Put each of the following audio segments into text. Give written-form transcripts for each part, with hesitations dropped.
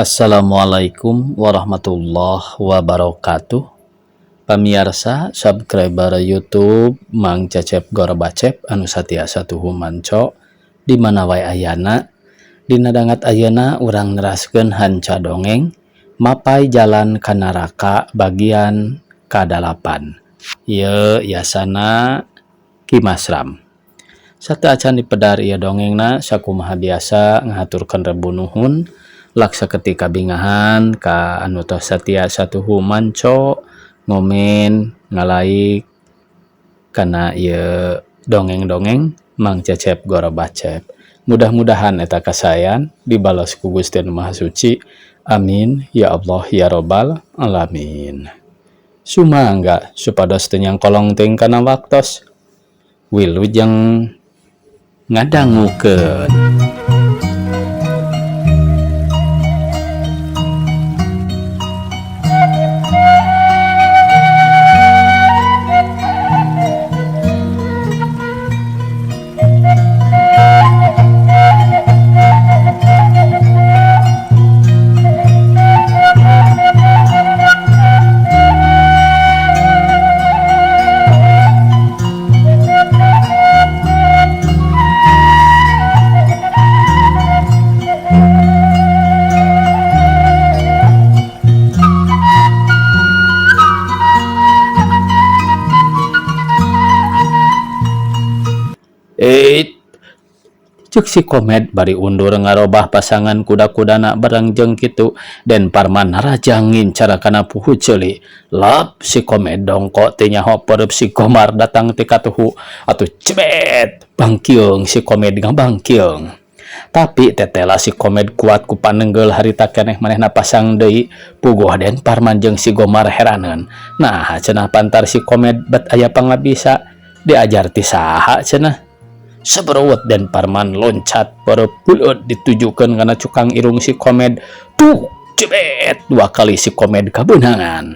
Assalamualaikum warahmatullahi wabarakatuh. Pamiarsa subscriber YouTube Mang Cecep Gorbacep anu satiasa tuhu manco di mana wae ayana. Dina dangat ayeuna urang neraskeun hanca dongeng Mapay Jalan Ka Naraka bagian ka-8. Ieu yasana Ki Masram. Sateuacan dipedar ieu dongengna, sakumaha biasa ngahaturkeun rebu nuhun laksa ketika bingahan ka anu tos satia satuhu manco, ngomen, ngalaik kana ieu dongeng-dongeng Mang Cecep Gorobacep. Mudah-mudahan eta kasayan dibalas ku Gusti Anu Maha Suci. Amin ya Allah ya Robbal alamin. Sumangga supados teu nyangkolong teuing kana waktos. Wilujeng ngadangukeun. Eit cek si Komed bari undur ngarobah pasangan kuda-kudana bareng jeung kitu Den Parman narajang ngincar kana puhu ceuli. Lap si Komed dongko teu nyaho pereup si Gomar datang ti katuhu atuh cebet bangkiung si Komed ngabangkiung. Tapi tetela si Komed kuat ku panenggel harita keneh manehna pasang deui puguh Den Parman jeung si Gomar heraneun. Naha cenah pantar si Komed bet aya pangabisa diajar ti saha cenah. Seberwet Den Parman loncat pereup buleud ditujukeun kana cukang irung si Komed. Tuh cebet dua kali si Komed kabeunangan.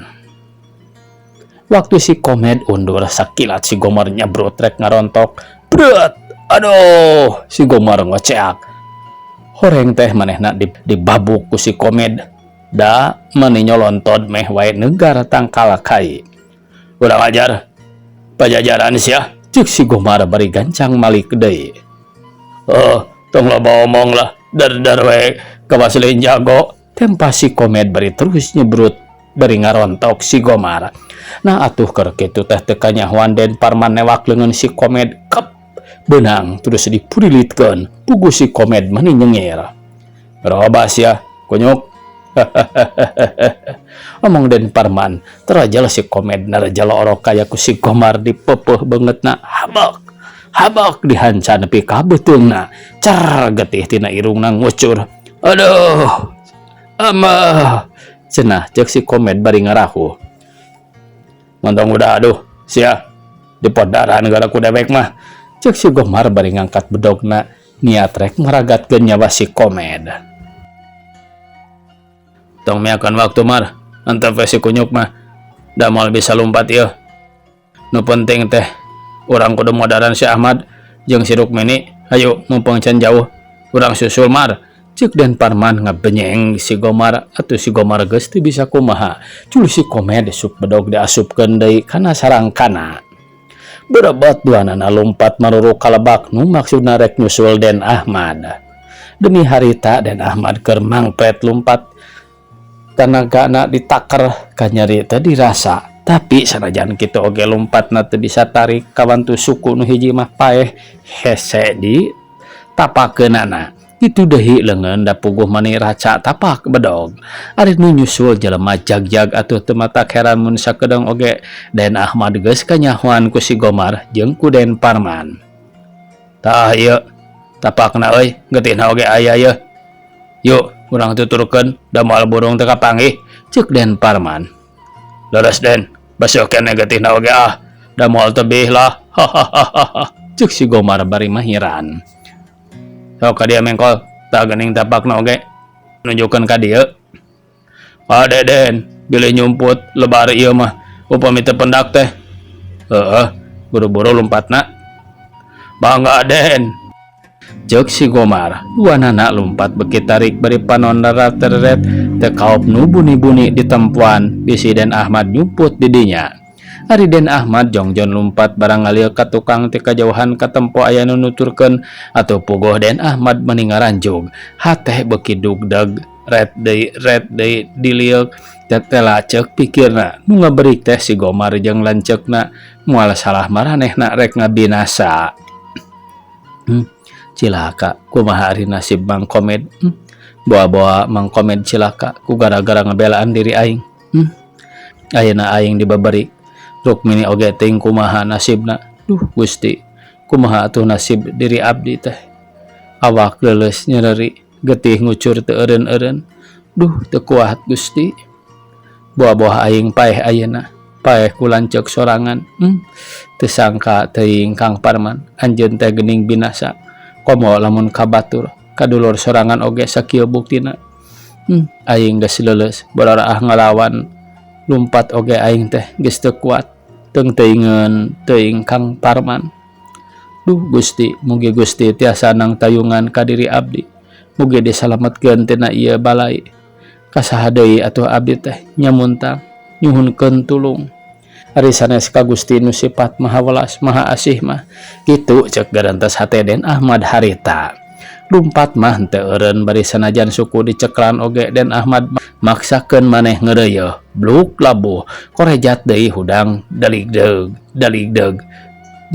Waktu si Komed undur sakilat si Gomar nyabrut rek ngarontok. Bret, aduh, si Gomar ngoceak. Horeng teh manehna dibabuk ku si Komed. Da mani nyolontod meh wae negar tangkal kai. Urang ajar pajajaran sia. Cek si Gomar bari gancang malik deui. Oh, tong loba omong lah, dar-dar we kawas lain jago. Tempa si Komed bari terus nyebrut bari ngarontok si Gomar. Nah atuh keur kitu teh teu kanyahoan Den Parman newak leungeun si Komed kep beunang terus dipurilitkeun. Puguh si Komed mani nyengir. Robah sia, kunyuk. Omong Den Parman, terajal si Komed narajal orok kaya ku si Gomar dipepeuh beungeutna habak habak dihanca nepi ka beuteungna cer getih tina irungna ngucur. Aduh amah cenah ceuk si Komed bari ngarahuh. Montong udah aduh sia dipodaran gara ku dewek mah ceuk si Gomar bari ngangkat bedogna niat rek maragatkeun nyawa si Komed. Tong miakan waktu mar, antep we si kunyuk mah, da moal bisa lumpat ieu. Nu penting teh urang kudu modaran si Ahmad jeung si Rukmini, hayu mumpung can jauh urang susul mar. Ceuk Den Parman ngabenyeng si Gomar, atuh si Gomar geus teu bisa kumaha. Cul si Komed sup bedog diasupkeun deui kana sarangkana. Berebet duanana lumpat maruruk ka lebak nu maksudna rek nyusul Den Ahmad. Demi harita Den Ahmad keur mangpet lumpat tanagana ditaker kanyeri teh dirasa. Tapi sanajan kitu oge lumpatna teu bisa tarik kawantu suku nu hiji mah paeh hese di tapakeunana. Kitu deui leungeun da puguh mani raca tapak bedog. Ari nu nyusul jelema jagjag atuh teu matak heran mun sakedeung oge Den Ahmad geus kanyahoan ku si Gomar jeung ku Den Parman. Tah ieu tapakna euy, getihna oge aya yeuh. Yuk urang tuturkeun da moal burung teu kapanggih, ceuk Den Parman. Leres Den, basuh keneh getihna oge ah, da moal tebih lah. Hahaha, ceuk si Gomar bari mahiran. Sok ka dieu mengkol, tah geuning tapakna oge nunjukkeun ka dieu. Ade Den, bilih nyumput lebar ieu mah upami teu pendak teh. Heeh, buru-buru lumpatna. Bangga Den. Ceuk si Gomar, duanana lumpat beuki tarik bari panon rareret teu kaop nu buni-buni ditempoan bisi Den Ahmad nyumput di dinya. Ari Den Ahmad jongjon lumpat barang ngalieuk ka tukang ti kajauhan katempo aya nu nuturkeun atuh puguh Den Ahmad mani ngaranjug hate beuki dugdeg ret deui ret deui dilieuk tetela ceuk pikirna nu ngaberik teh si Gomar jeung lanceukna moal salah maranehna rek ngabinasa. Cilaka kumaha ari nasib Mang Komed boa-boa Mang Komed cilaka ku gara-gara ngabelaan diri aing. Ayeuna aing dibabari Rukmini oge teuing kumaha nasibna. Duh Gusti kumaha atuh nasib diri abdi teh. Awak leuleus nyereri getih ngucur teu eureun-eureun. Duh teu kuat Gusti. Boa-boa aing paeh ayeuna. Paeh ku lanceuk sorangan. Teu sangka teuing Kang Parman anjeun teh geuning binasa. Komo lamun ka batur, ka dulur sorangan oge sakieu buktina. Aing geus leuleus bararaah ngalawan lumpat oge aing teh geus teu kuat. Teung teuingeun teuing Kang Parman. Duh Gusti, mugi Gusti tiasa nangtayungan ka diri abdi. Mugi disalametkeun tina ieu balai. Ka saha deui atuh abdi teh nyamuntang nyuhunkeun tulung. Ari sanes ka Gusti nu sipat Maha Welas Maha Asih mah. Kitu ceuk garantes hate Den Ahmad harita. Lumpat mah henteu eureun bari sanajan suku diceklan oge Den Ahmad maksakeun maneh ngeureuyeuh. Bluk labuh korejat deui hudang daligdeug daligdeug.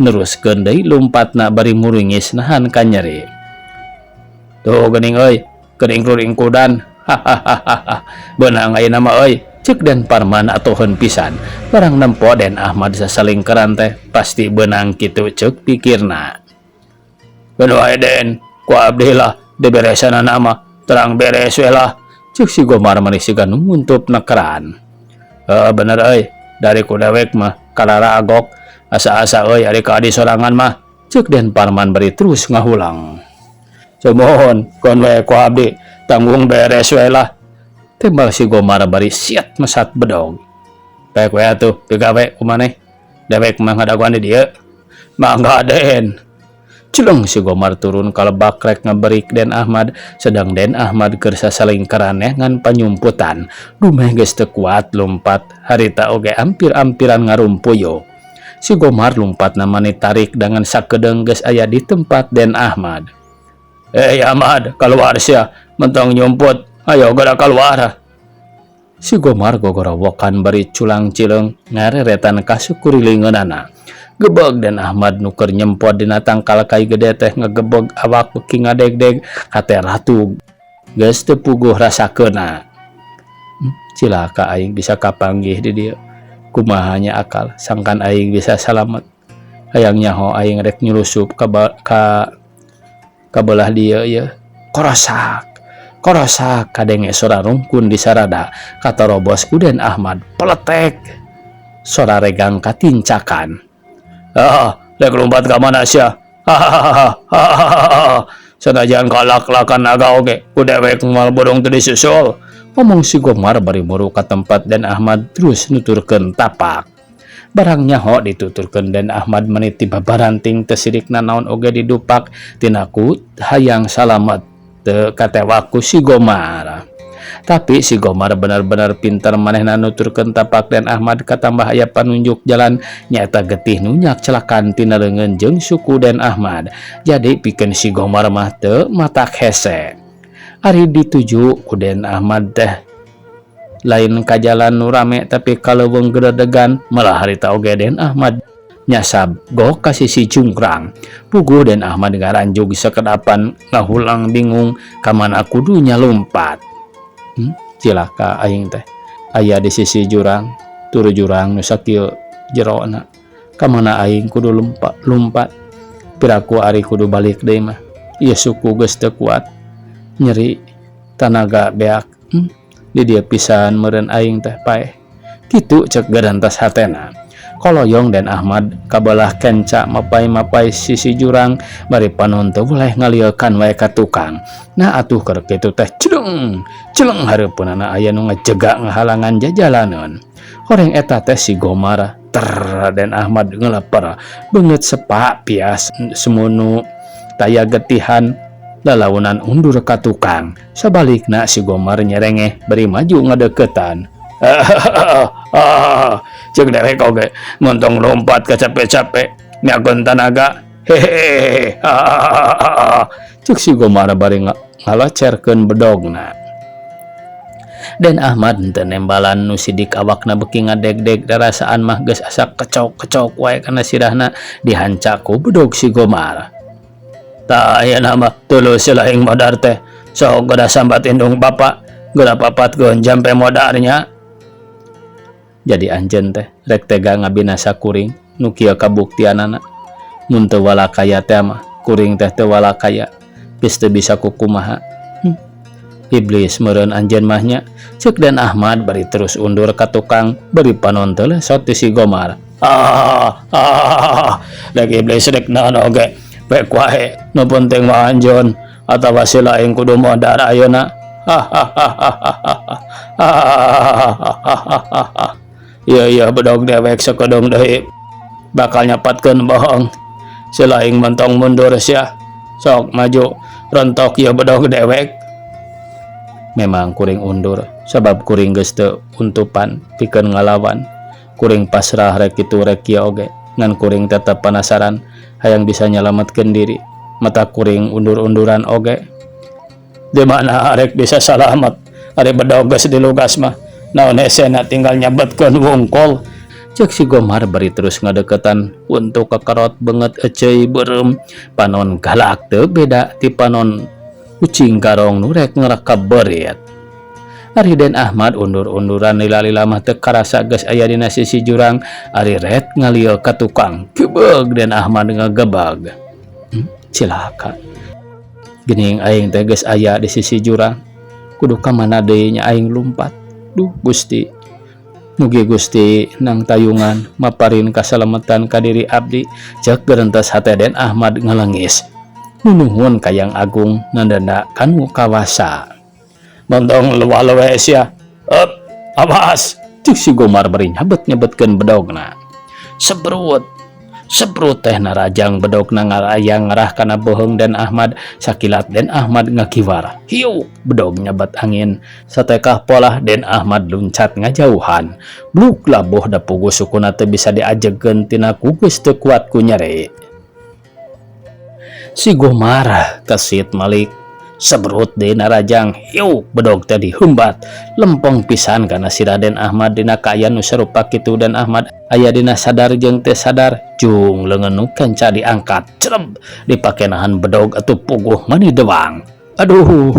Neruskeun deui lumpatna bari muringis nahan kanyeri. Tuh geuning euy, geuning ruringkudan. Hahahaha. Beunang ayeuna mah euy. Ceuk Den Parman atoheun pisan. Barang nempo Den Ahmad sasalingkeran teh pasti beunang kitu ceuk pikirna. Keun wae Den, ku abdi lah diberesanana mah terang beres we lah. Ceuk si Gomar mani siga nu nguntup nekeran. Heuh bener euy, dari ku dewek mah kalara agok asa-asa euy ari ka adi sorangan mah. Ceuk Den Parman bari terus ngahulang. Sumuhun, keun we ku abdi tanggung beres we lah. Timbal si Gomar bari siat mesat bedog. Pek we atuh pigawe ku maneh. Dewek mah ngadagoan di dieu. Mangga Den. Celeng si Gomar turun ka lebak rek ngaberik Den Ahmad, sedang Den Ahmad keur sasalingkeran ngan panyumputan. Dumeh geus teu kuat lumpat harita oge ampir-ampiran ngarumpuyuk. Si Gomar lumpatna mani tarik dengan sakedeung geus aya di tempat Den Ahmad. "Hei Ahmad, keluar sia, mentong nyumput. Ayo geura keluar." Si Gomar gogorowokan bari culang cileung ngareretan ka sakurilingeunana. Gebeg Den Ahmad nu keur nyempot dina tangkal kai gede teh ngagebeg awak beuki ngadegdeg hate ratu geus teu puguh rasakeunna. Cilaka aing bisa kapanggih di dieu. Kumaha nya akal sangkan aing bisa salamet. Hayang nyaho aing rek nyulusup ka ka ka beulah dieu ieu. Korosak. Korosak kadenge sora rungkun di sarada katarobos ku Den Ahmad. Peletek. Sora regang katincakan. "Ah, rek lumpat ka mana sia? Hahaha. Sanajan kalak-lakan naga oge, ku dewek moal bodong teu disusul." Ngomong si Gomar bari muru ka tempat Den Ahmad terus nuturkeun tapak. Barang nyaho dituturkeun Den Ahmad meni tiba baranting teu sirik nanaon oge didupak tina ku hayang salamet teu katewak ku si Gomar. Tapi si Gomar benar-benar pintar manehna nuturkeun tapak Den Ahmad katambah aya panunjuk jalan nyaeta getih nu nyak celakan tina leungeun jeung suku Den Ahmad. Jadi pikeun si Gomar mah teu matak hese. Ari dituju ku Den Ahmad teh lain ka jalan nu rame tapi ka leuweung geredegan malah harita oge Den Ahmad nyasab gok ka sisi jungkrang. Puguh Den Ahmad ngaranjug sakedapan ngahulang bingung ka mana kudunya lumpat. Cilaka aing teh aya di sisi jurang turu jurang nu sakieu jerona. Ka mana aing kudu lumpat lumpat? Piraku ari kudu balik deui mah. Ieu suku geus teu kuat. Nyeri tanaga beak. Di dieu pisan meureun aing teh paeh. Kitu ceuk garantas hatena. Koloyong Den Ahmad kabelah kenca mapay-mapay sisi jurang bari panon teu boleh ngalieukan wae ka tukang. Nah atuh keur kitu teh celeng celeng hareupeunana aya nu ngajega ngahalangan jajalaneun. Horeng eta teh si Gomar ter Den Ahmad ngeleper beungeut sepa pias semunu Taya getihan lalaunan undur ka tukang. Sabalikna si Gomar nyerengeh bari maju ngadeukeutan. Ceuk dewek oge montong lompat kacape-cape miakeun tanaga. Hehehe. Ceuk si Gomar bari ngalocerkeun bedogna. Den Ahmad henteu nembalan nu sidik awakna beuki ngadegdeg rarasaan mah geus asa kecok-kecok wae kana sirahna dihanca ku bedog si Gomar. Tah ayeuna mah tulus silaing modar teh sok geura sambat indung bapa geura papatkeun jampe modar nya. Jadi anjeun teh rek tega ngabinasa kuring nu kieu kabuktianana mun teu walakaya teh mah kuring teh teu walakaya geus teu bisa kukumaha. Iblis meureun anjeun mah nya ceuk Den Ahmad bari terus undur ka tukang bari panon teu lesot ti si Gomar. Ah ah rek iblis rek naon oge pek wae nu penting mah anjeun atawa si laing kudu modar ayeuna. Hahahahahahahahahahahahaha Ieu ieu bedog dewek sakedeung deui bakal nyapatkeun bohong si laing mentong mundur sia sok maju rontok ieu bedog dewek. Memang kuring undur sabab kuring geus teu untupan pikeun ngalawan kuring pasrah rek kitu rek kieu oge ngan kuring tetep panasaran hayang bisa nyalametkeun diri mata kuring undur-unduran oge. Di mana arek bisa salamet ari bedog geus dilugas mah naon hesena tinggal nyabetkeun wungkul. Ceuk si Gomar bari terus ngadeukeutan untuk kekerot beungeut eceuy beureum panon galak teu beda ti panon ucing garong nu rek ngerekeb beurit. Ari Den Ahmad undur-unduran lila-lila mah teu karasa geus aya dina sisi jurang ari ret ngalieuk ka tukang gebeug Den Ahmad ngagebag. Cilaka geuning aing teh geus aya di sisi jurang kudu ka mana deui nya aing lumpat. Duh Gusti mugi Gusti nang tayungan maparin kasalametan ka diri abdi ceuk gerentes hate Den Ahmad ngalengis nunuhun ka Yang Agung nandanda kanu kawasa. Montong luwah-leuweh sia. Up, awas ceuk si Gomar bari nyabet-nyabetkeun bedogna. Sebrut sebrut teh narajang bedogna ngarayang ngarah kana beuheung Den Ahmad sakilat Den Ahmad ngakiwar. Hiuk bedog nyabat angin satekah polah Den Ahmad luncat ngajauhan. Bluk labuh da puguh sukuna teu bisa diajegkeun tina ku geus teu kuat ku nyeri. Si Gomar kesit malik sebrut deui narajang hiuk bedog teh dihembat lempeng pisan kana si Raden Ahmad dina kaayaan nu sarupa kitu Den Ahmad aya dina sadar jeung teu sadar jung leungeun nu kenca diangkat cereb dipake nahan bedog atuh puguh mani dewang. Aduh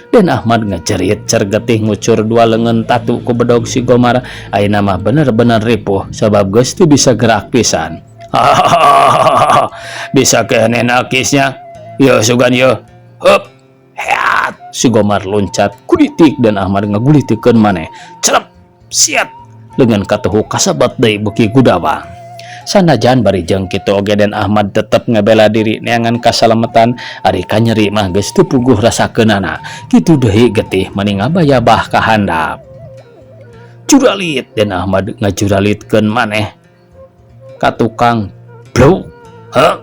Den Ahmad ngajerit cergetih ngucur dua leungeun tatu ku bedog si Gomar ayeuna mah bener-bener ripuh sabab geus teu bisa gerak pisan. Hahaha bisa keneh nakisnya yeuh sugan yeuh heup heat si Gomar loncat kulitik dan Ahmad ngagulitikeun maneh cerep siat leungeun katuhu kasabat deui beuki gudawang. Sanajan bari jeung kitu oge Den Ahmad tetep ngabela diri neangan kasalametan ari kanyeri mah geus teu puguh rasakeunana kitu deui getih mani ngabayabah ka handap. Juralit Den Ahmad ngajuralitkeun maneh ka tukang bluk heuh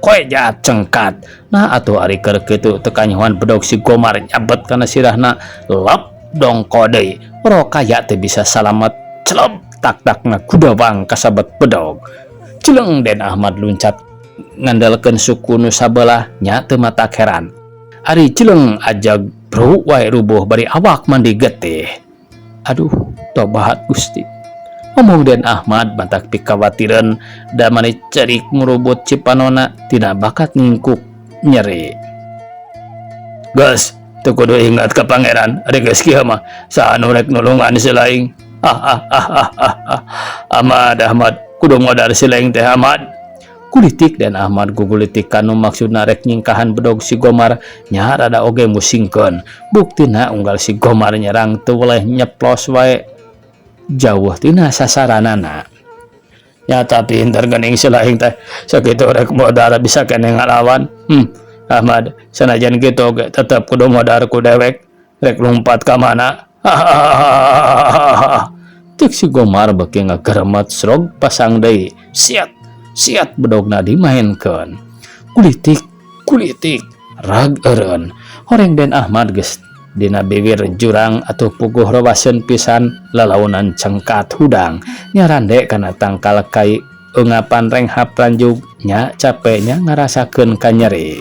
koe jahat cengkat nah atuh ari keur kitu teu kanyahoan bedog si Gomar nyabet kana sirahna lep dongko deui rokaya teu bisa salamet celep tak-takna gudawang kasabet bedog. Jeleng Den Ahmad luncat ngandalkeun suku nu sabelah nya teu matak heran ari jeleng ajag bro wae rubuh bari awak mandi getih. Aduh tobat Gusti omong Den Ahmad matak pikawatireun da mani cerik murubut cipanona tina bakat ningkuk nyeri. Geus teu kudu ingat ka pangeran ari geus kieu mah saha nu rek nulungan si laing. Hahahaha Ahmad Ahmad kudu modar si laing teh Ahmad. Kulitik Den Ahmad gugulitik kanu maksudna rek nyingkahan bedog si Gomar nya rada oge musingkeun buktina unggal si Gomar nyerang teu weleh nyeplos wae jauh tina sasaranana. Nyata pinter geuning si laing teh sakitu rek modar bisa keneh ngalawan. Ahmad sanajan kitu oge tetep kudu modar ku dewek rek lumpat ka mana. Hahahaha ceuk si Gomar beuki ngageremet srog pasang deui siat siat bedogna dimaenkeun. Kulitik Kulitik rag eureun horeng Den Ahmad geus dina bibir jurang atuh puguh rowaseun pisan lalaunan cengkat hudang nyarande kana tangkal kai eungapan renghap ranjug nya capeknya ngarasakeun kanyeri.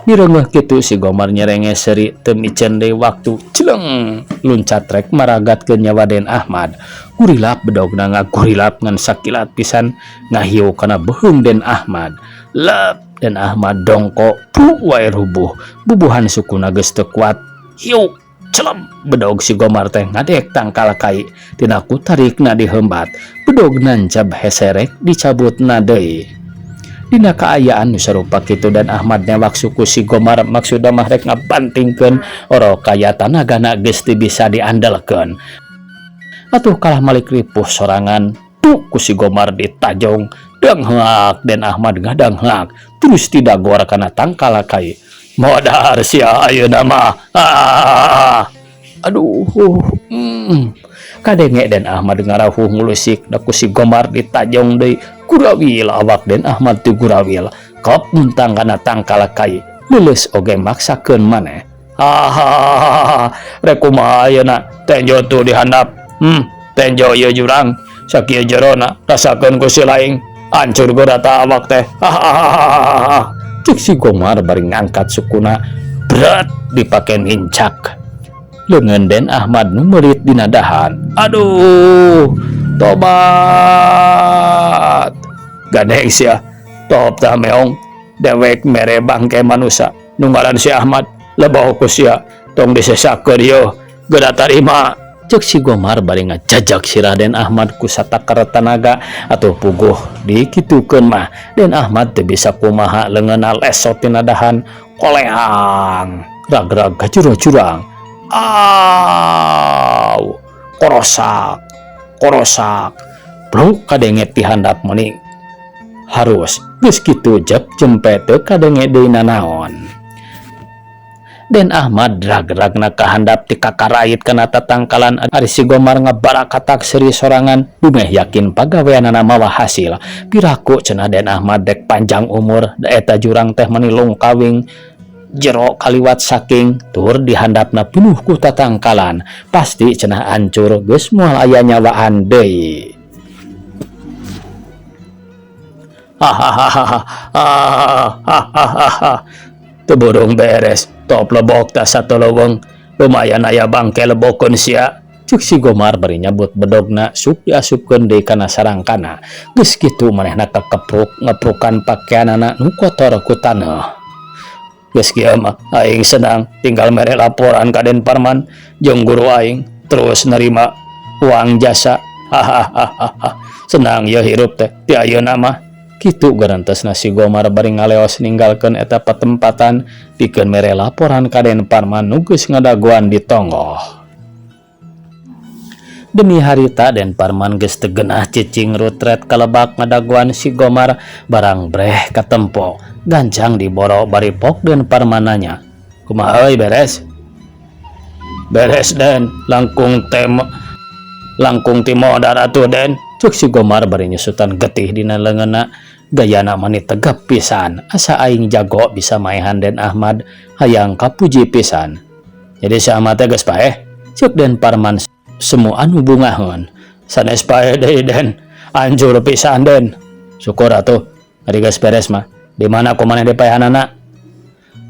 Mireungeuh kitu si Gomar nyerenge seuri teu miceun deui waktu celeng luncat rek maragatkeun nyawa Den Ahmad. Gurilap bedogna ngagurilap ngan sakilat pisan ngahiu kana beuheung Den Ahmad. Lep Den Ahmad dongko pu wae rubuh bubuhan sukuna geus teu kuat. Hiu celem bedog si Gomar teh ngadek tangkal kai tina ku tarikna dihembat bedog nancab heserek dicabutna deui. Dina kaayaan nu sarupa kitu Dan Ahmad newak suku si Gomar maksudna mah rek ngabantingkeun orok kaya tanagana geus teu bisa diandalkeun. Atuh kalah malik ripuh sorangan tuh ku si Gomar ditajong dangheak Den Ahmad ngadangheak terus tidagor kana tangkal kai. Modar sia ayeuna mah. Ah. Aduh. Kadenge Den Ahmad ngarahuh ngulusik da ku si Gomar ditajong deui gurawil awak Den Ahmad teu gurawil kop muntang kana tangkal kai leuleus oge maksakeun maneh. Hahaha, rek kumaha ayeuna tenjo tuh dihandap. Tenjo ieu jurang sakieu jerona rasakeun ku si laing hancur geura ta awak teh. Hahaha, cek si Gomar bari ngangkat sukuna berat dipake nincak leungeun Den Ahmad nu meurit dina dahan. Aduh, tobat gandeng sia top tah meong dewek mere bangke manusia nu ngaran si Ahmad lebau ku sia tong disesakeun ieu geura tarima, cek si Gomar bari ngajajak sirah Den Ahmad ku satakar tanaga. Atuh puguh dikitukeun mah Den Ahmad teu bisa kumaha, leungeunna lesot tina dahan koleang rag-rag ka jero jurang. Aw, korosak korosak bro kadenge ti handap meuni harus geus kitu jep jempe teu kadenge deui nanaon. Den Ahmad rag-ragna kahandap ti kakarait kana tatangkalan ari si Gomar ngabarakatak seuri sorangan dumeh yakin pagaweanana mawa hasil. Piraku cenah Den Ahmad dek panjang umur da eta jurang teh meuni lungkawing jero kaliwat saking tur dihandapna pinuh ku tatangkalan, pasti cenah ancur geus moal aya nyawaan deui. Hahaha, teu burung beres top lebok ta satu leuweung lumayan aya bangke lebokeun sia, cek si Gomar bari nyabut bedogna suk diasupkeun deui kana sarangkana. Geus kitu manehna kakepruk ngeprukan pakeanana nu kotor ku taneuh. Geus kieu mah aing senang tinggal mere laporan ka Den Parman jeung guru aing terus nerima uang jasa. Hahaha, senang ye hirup teh ti ayeuna mah. Kitu garantesna si Gomar bari ngaleos ninggalkeun eta patempatan pikeun mere laporan ka Den Parman nu geus ngadagoan di tonggoh. Demi harita Den Parman geus teu geunah cicing rutret kalebak ngadagoan si Gomar barang breh katempo gancang diboro bari pok Den Parman nanya, "Kumaha euy, beres?" "Beres, Den, langkung tem langkung ti modar atuh, Den," cek si Gomar bari nyusutan getih dina leungeunna. Gayana mani tegap pisan, asa aing jago bisa maehan Den Ahmad, hayang kapuji pisan. "Jadi si Ahmad teh geus paeh?" cek Den Parman semu anu bungaheun. "Sanes paeh deui, Den, hancur pisan, Den." "Syukur atuh ari geus beres mah. Di mana ku maneh dipaehanana?"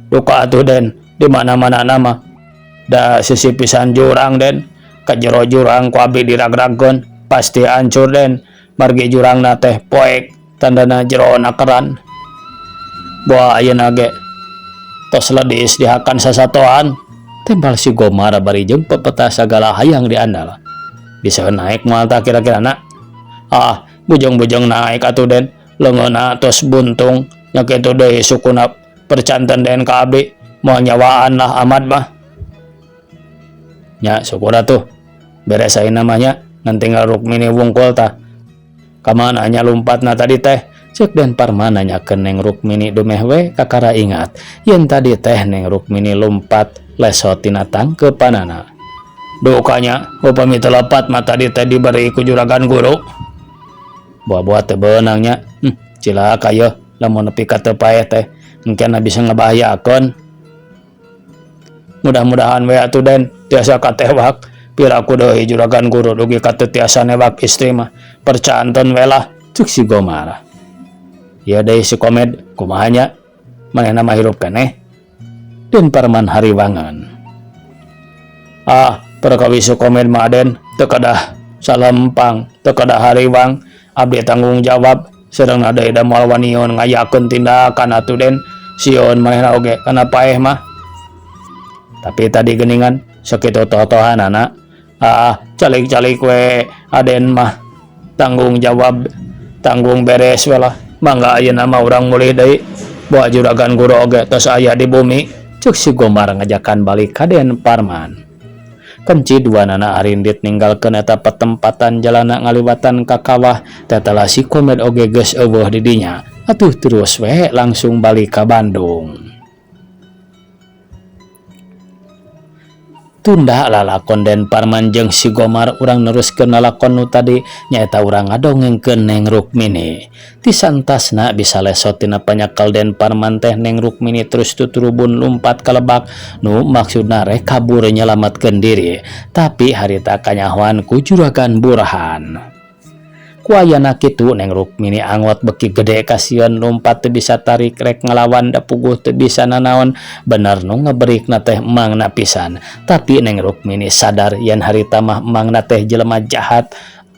"Duka atuh, Den, di mana-mana mah da sisi pisan jurang, Den. Ka jero jurang ku abdi diragragkeun pasti hancur, Den, margi jurangna teh poek tandana jerona keran. Boa ayeuna ge tos ledis dihakan sasatoan," tembal si Gomar bari jeung pepeta sagala hayang diandal. "Bisa naik moal tah kira-kira na?" "Ah, bujeng-bujeng naik atuh, Den, leungeunna tos buntung nya kitu deui sukuna percanten Den ka abdi moal nyawaan lah Ahmad mah." "Nya syukur atuh beres ayeuna mah nya, ngan tinggal Rukmini wungkul tah. Kamana nya lumpatna tadi teh?" cek Den Parman nanyakeun Neng Rukmini dumeh we kakara ingat yen tadi teh Neng Rukmini lumpat lesot tina tangkeupanana. "Dukanya upami teu lepat mah tadi teh diberi ku juragan guru." "Buah-buah teu beunang nya. Cilaka yeuh." Lamun nepi ka teu paeh teh engkena bisa ngabahayakeun. Mudah-mudahan we atuh Den tiasa katewak. Piraku deui juragan guru dugi ka teu tiasa newak istri mah. Percanten we lah, cek si Gomar. Ieu deui si Komed, kumaha nya? Manehna mah hirup keneh. Den Parman hariwangan. Ah, perkawis si Komed mah Den, teu kedah salempang, teu kedah hariwang, abdi tanggung jawab. Sareng deui da moal waniun ngayakeun tindakan atuh Den, sieun manehna oge kana paeh mah. Tapi tadi geningan sakitu totohanana. Ah, calik-calik we Aden mah tanggung jawab, tanggung beres we lah. Mangga ayeuna mah urang mulih deui. Boa juragan guru oge tos aya di bumi. Cek si Gomar ngajakan balik ka Den Parman. Kenci duanana arindit ninggalkeun eta patempatan jalana ngaliwatan ka kawah tetela si Komed oge geus eueuh di dinya. Atuh terus we langsung balik ka Bandung. Tunda lalakon Den Parman jeung si Gomar urang neruskeun lalakon nu tadi nyaeta urang ngadongengkeun Neng Rukmini. Ti saentasna bisa lesot tina panyakel Den Parman teh Neng Rukmini terus tuturubun lumpat ka lebak nu maksudna rek kabur nyalametkeun diri tapi harita kanyahoan ku Juragan Burhan. Ku ayana kitu Neng Rukmini angot beki gede kasieun lumpat teu bisa tarik rek ngalawan da puguh teu bisa nanaon bener nu ngeberikna teh emangna pisan tapi Neng Rukmini sadar yen harita mah emangna teh jelema jahat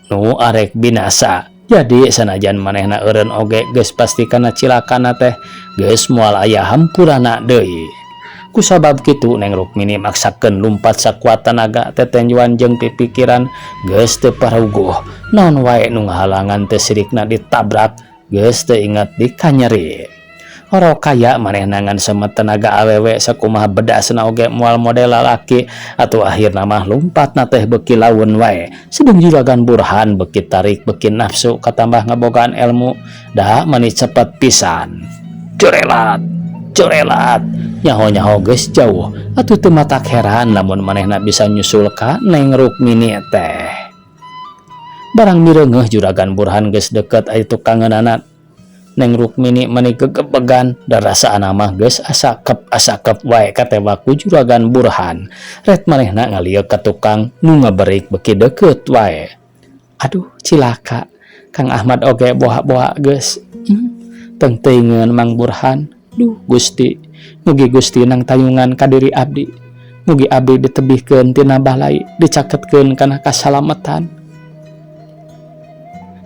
nu arek binasa jadi sanajan manehna eureun oge geus pasti kana cilakana teh geus moal aya hampurana deui. Kusabab kitu Neng Rukmini maksakeun lumpat sakuat tanaga tetenjuan jeung pipikiran geus teu paruguh naon wae nu ngahalangan teu sirikna ditabrak geus teu inget dikanyeri. Oro kaya manehna ngan semet tenaga awewe sakumaha bedasna oge moal model lalaki atuh akhirna mah lumpatna teh beuki laun wae sedeng Juragan Burhan beuki tarik beuki nafsu katambah ngabogaan elmu da mani cepet pisan. Corelat corelat nyaho-nyaho geus jauh atuh teu matak heran lamun manehna bisa nyusul ka Neng Rukmini teh. Barang mireungeuh Juragan Burhan geus deukeut aya tukangeunana Neng Rukmini mani gegebegan da rasaana mah geus asakep-asakep wae katewak ku Juragan Burhan. Ret manehna ngalieuk ka tukang nu ngaberik beuki deukeut wae. Aduh cilaka Kang Ahmad oge boha-boha geus teuing-teuingeun Mang Burhan. Duh Gusti, mugi Gusti nang tayungan ka diri abdi. Mugi abdi ditebihkeun tina balai, dicaketkeun kana kasalametan.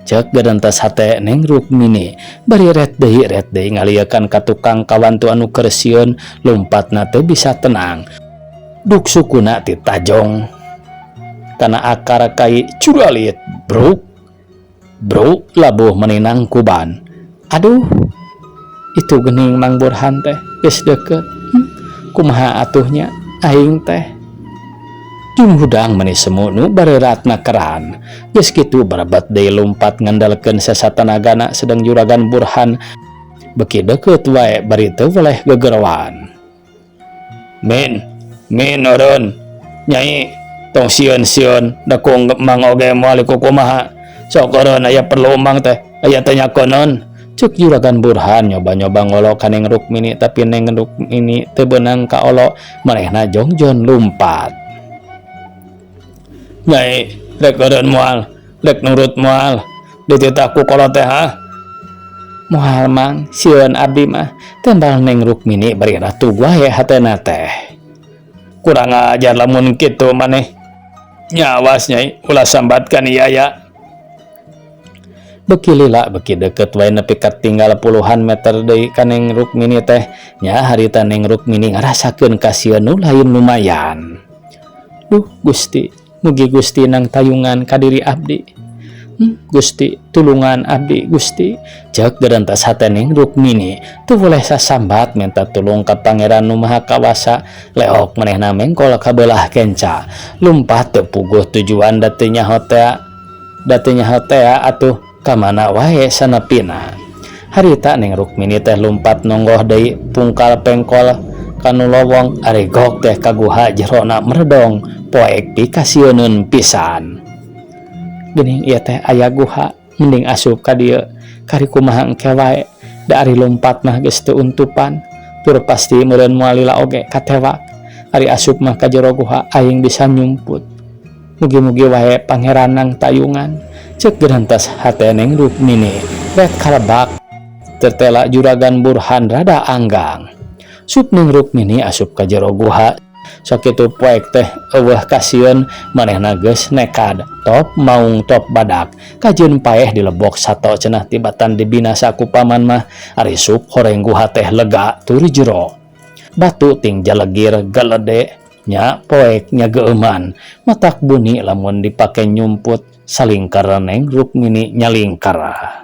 Cek gerentas hate Neng Rukmini, bari ret deui ngaliekan ka tukang kawantu anu keur sieun lumpatna teu bisa tenang. Duk sukuna ti tajong kana akar kai curalit bruk bruk labuh meninang kuban. Aduh, itu gening Mang Burhan teh geus deukeut. Kumaha atuhnya aing teh. Jung hudang meni semu nu bareuratna keran. Geus kitu barebat deui lumpat ngandalkeun sesa tanagana sedeng Juragan Burhan beuki deukeut wae bari teu weleh gegeroan. Min, min eureun. Nyai tong sieun-sieun da ku Mang oge moal kukumaha. Sok eureun aya perlu Mang teh, aya teh nyakoneun. Cek Juragan Burhan nyoba-nyoba ngolo ka Neng Rukmini tapi Neng Rukmini teu beunang kaolo manehna jongjon lumpat. Nyai rek eureun moal, rek nurut moal, dititah ku kolot teh ha. Moal Mang, sieun abdi mah, tembal Neng Rukmini bari ratu wae hatena teh. Kurang ajar lamun kitu maneh. Nyawas Nyai, ulah sambatkan ieu ya. Beki lila beki deukeut wae nepi ka tinggal puluhan meter deui ka Neng Rukmini teh. Nya harita Neng Rukmini ngarasakeun kasieun nu lain lumayan. Duh Gusti, mugi Gusti nang tayungan ka diri abdi. Gusti, tulungan abdi Gusti. Cek gerentas hate Neng Rukmini teu boleh sasambat minta tulung ka Pangeran nu Maha Kawasa. Leok manehna mengkol ka beulah kenca. Lumpat teu puguh tujuan da teu nyaho tea. Da teu nyaho tea atuh kamana wae sanepina. Harita Neng Rukmini teh lumpat nonggoh deui pungkal pengkol kanu lowong ari gok teh ka guha jerona meredong poek pikasieuneun pisan. Geuning ieu teh aya guha mending asup ka dieu kari kumaha engke wae Da ari lumpat mah geus teu untupan, tur pasti meureun moal lila oge katewak. Ari asup mah ka jero guha aing bisa nyumput. Mugi-mugi wae Pangeran nangtayungan, ceuk gerentas hate Neng Rukmini rek kalebak tetela Juragan Burhan rada anggang. Sup Neng Rukmini asup ka jero guha. Sakitu poek teh eueuh kasieun manehna geus nekad top maung top badak kajeun paeh dilebok sato cenah tibatan dibinasa ku paman mah ari sup horeng guha teh lega tur jero batu ting jalegir galede nya poek nya geueuman matak buni lamun dipake nyumput salingkar Neng Rukmini nyalingkar.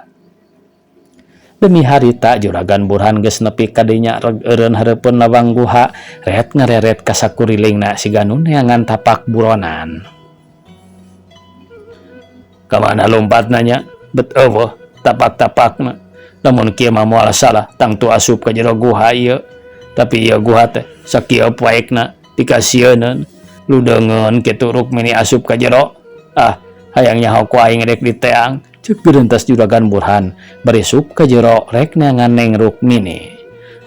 Demi harita Juragan Burhan geus nepi ka dinya reg eureun hareupeun lawang guha ret ngareret ka sakurilingna siga nu neangan tapak buronan. Kamana lumpatna nya bet eueuh tapak-tapakna lamun kieu mah moal salah tangtu asup ka jero guha ieu tapi ieu guha teh sakieu poekna pikasieuneun ludeungeun kitu Rukmini asup ka jero ah hayang nyaho ku aing rek diteang. Ceuk gerentas Juragan Burhan bari sup ka jero rek neangan Neng Rukmini.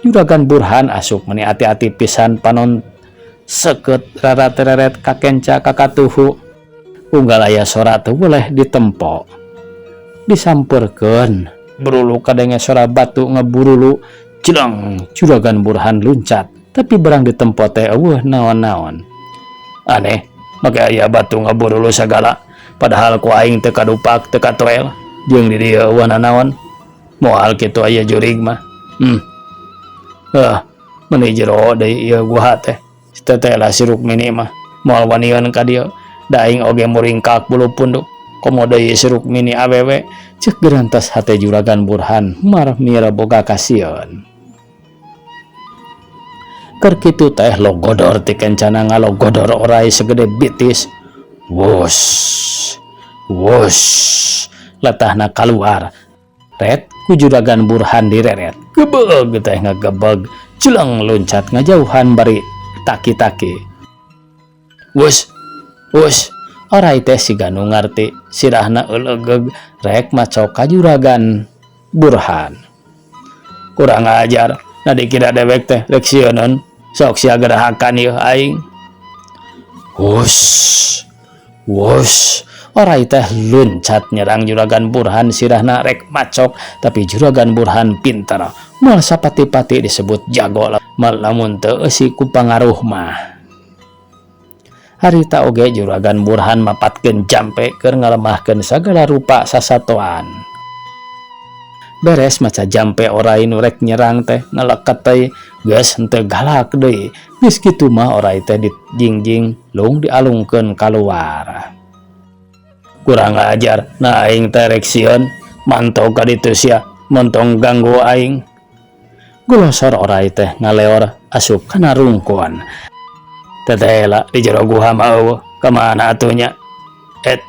Juragan Burhan asup meni ati-ati pisan panon seukeut raratereret ka kenca ka katuhu. Unggal aya sora teu weleh ditempo. Disampeurkeun burulu kadenge sora batu ngeburulu jeleng Juragan Burhan luncat tapi barang ditempo teh eueuh naon-naon. Aneh make aya batu ngaburulu sagala. Padahal ku aing teu kadupak teu katoel jeung di dieu eueuh nanaon moal kitu aya jurig mah. Heuh meuni jero deui ieu guha teh teteh si Rukmini mah moal wanian ka dieu da aing oge muringkak bulu punduk komo deui si Rukmini awewe ceuk gerantas hate Juragan Burhan marmir boga kasieun. Keur kitu teh logodor ti kencana ngalogodor orai segede bitis. Wus, wus, letahna kaluar. Ret ku Juragan Burhan direret. Gebeg teh ngagebeg, jeleng luncat ngajauhan bari taki-taki. Wus, wus, orai teh siga nu ngarti, sirahna euleugeg rek macok ka Juragan Burhan. Kurang ajar, na dikira dewek teh rek sieuneun, sok sia gerahakan ieu aing. Wus, wus, orai teh luncat nyerang Juragan Burhan sirahna rek macok, tapi Juragan Burhan pinter. Moal sapati-pati disebut jago mal lamun teu eusi ku pangaruh mah. Harita oge Juragan Burhan mapatkeun jampe keur ngalemahkeun sagala rupa sasatoan. Beres maca jampe orai nu rek nyerang teh ngeleket teh geus henteu galak deui. Geus kitu mah orai teh dijingjing lung dialungkeun kaluar. Kurang ajar, nah aing teh rek sieun mantau ka ditu sia, montong ganggu aing. Golosor orai teh ngaleor asup kana rungkon. Teteh di jero guha mah eueuh, ka mana atuh nya? Et,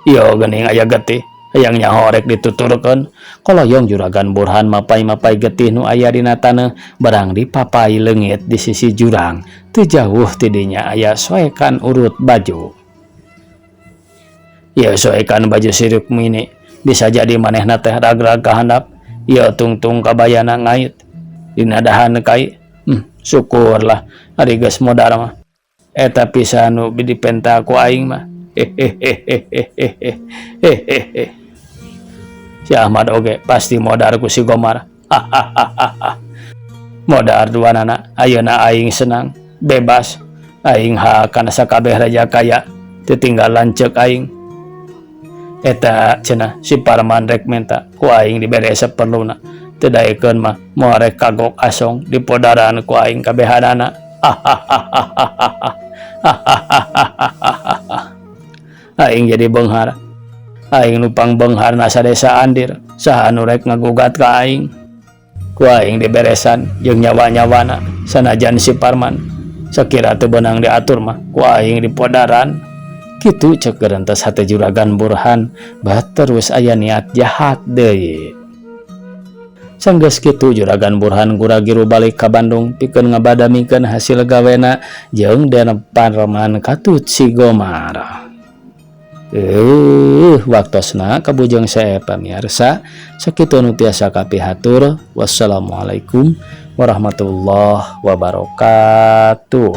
ieu geuning aya getih. Hayang nyaho rek dituturkeun. Koloyong Juragan Burhan mapai-mapai getih nu aya dina taneuh barang dipapai leungit di sisi jurang. Teu jauh ti dinya aya soekan urut baju. Ieu soekan baju si Rukmini bisa jadi manehna teh ragrag ka handap. Ieu tungtung kabayana ngait dina dahan kai. Syukurlah ari geus modar mah. Eta pisan nu dipenta ku aing mah. Hehehehehehehehehe. Si Ahmad oge pasti modar ku si Gomar. Hahaha. Modar duanana ayeuna aing senang bebas aing hak kana sakabeh raja kaya teu tinggal lanceuk aing. Eta cenah si Parman rek menta ku aing dibere saperluna. Teu daekeun mah moal rek kagok asong dipodaran ku aing kabehanana. Hahaha. Aing jadi beunghar. Aing nupang beungharna sadesa Andir. Saha nu rek ngagugat ka aing? Ku aing diberesan jeung nyawa-nyawana sanajan si Parman. Sakira teu beunang diatur mah ku aing dipodaran. Kitu ceuk gerentas hate Juragan Burhan, bat terus aya niat jahat deui. Sanggeus kitu Juragan Burhan gura-giru balik ka Bandung pikeun ngabadamikeun hasil gawena jeung Den Parman katut si Gomar. Waktosna kabujeng saya, pamirsa, sakitu nu tiasa kapihatur. Wassalamualaikum warahmatullahi wabarakatuh.